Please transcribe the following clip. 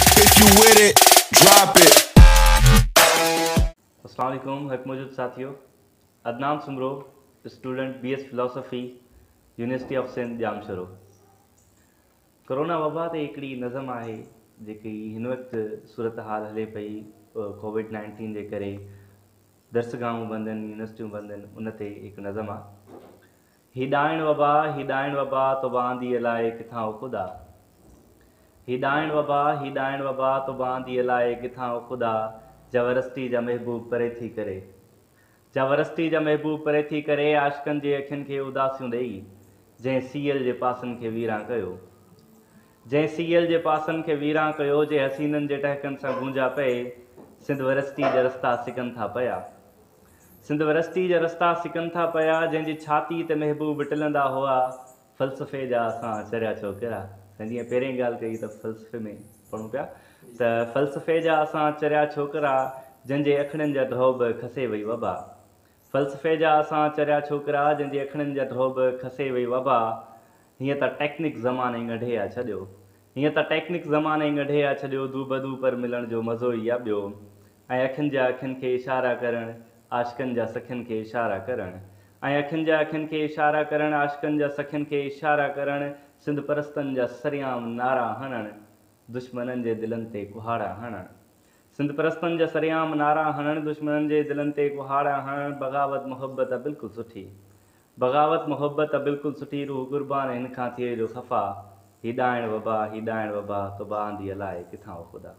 If you with it, drop it. अस्सलाम वालेकुम हक मौजूद साथियों, Adnan Soomro, student B S philosophy, university of Sindh Jamshoro. Corona वबा ते हिकिड़ी नज़म आहे जेकी हिन वक़्तु सूरत हाल हले पई, कोविड 19 जे करे दर्सगाहूं बंदि आहिनि, यूनिवर्सिटियूं बंदि आहिनि, उन ते हिकु नज़म आहे। ही ॾाइण वबा, ही ॾाइण वबा, तो आंदी अलाए किथां ओ ख़ुदा। ही ॾाइण वबा, ही ॾाइण वबा, तो आंदी अलाए किथां ओ ख़ुदा। जबरस्ती जा महबूब परे थी करे, जबरस्ती जा महबूब परे थी करे, आशिकनि जे अखियुनि खे उदासियूं ॾेई, जंहिं सीएल जे पासनि खे वीरां कयो, जंहिं सीएल जे पासनि खे वीरां कयो, जे हसीननि जे टहकनि सां गूंजा पए, सिंध वरस्ती जा रस्ता सिकनि था पिया, सिंध वरस्ती जा रस्ता सिकनि था पिया, जंहिंजी छाती ते महबूब टिलंदा हुआ, फ़लसफ़े जा असां चरिया छोकिरा। जीअं पहिरीं ॻाल्हि कई त फ़लसफ़े में पढ़ूं पिया, त फ़लसफ़े जा असां चरिया छोकिरा, जंहिंजे अखियुनि जा ढोब खसे वई वबा। फ़लसफ़े जा असां चरिया छोकिरा, जंहिंजे अखियुनि जा ढोब खसे वई वबा। हीअं त टेक्निक ज़माने ॻंढे आहे छॾियो, हीअं त टेक्निक ज़माने ॻंढे आहे छॾियो, दूबदू पर मिलण जो मज़ो ई आहे ॿियो। ऐं अखियुनि जा अखियुनि खे इशारा करणु, आशिकनि जा सखियुनि खे इशारा करणु, ऐं अखियुनि जा अखियुनि खे इशारा करणु, आशिकनि जा सखियुनि खे इशारा करणु, सिंध परस्तनि जा सरेआम नारा हणणु, दुश्मननि जे दिलनि ते कुहाड़ा हणणु, सिंध परस्तनि जा सरेआम नारा हणणु, दुश्मननि जे दिलनि ते कुहाड़ा हणणु। बग़ावत मोहबत बिल्कुलु सुठी, बग़ावत मोहबत बिल्कुलु सुठी, रूह कुर्बान हिन खां थिए जो ख़फ़ा। ही ॾाइण वबा, ही ॾाइण वबा, तो आंदी अलाए किथां ओ ख़ुदा।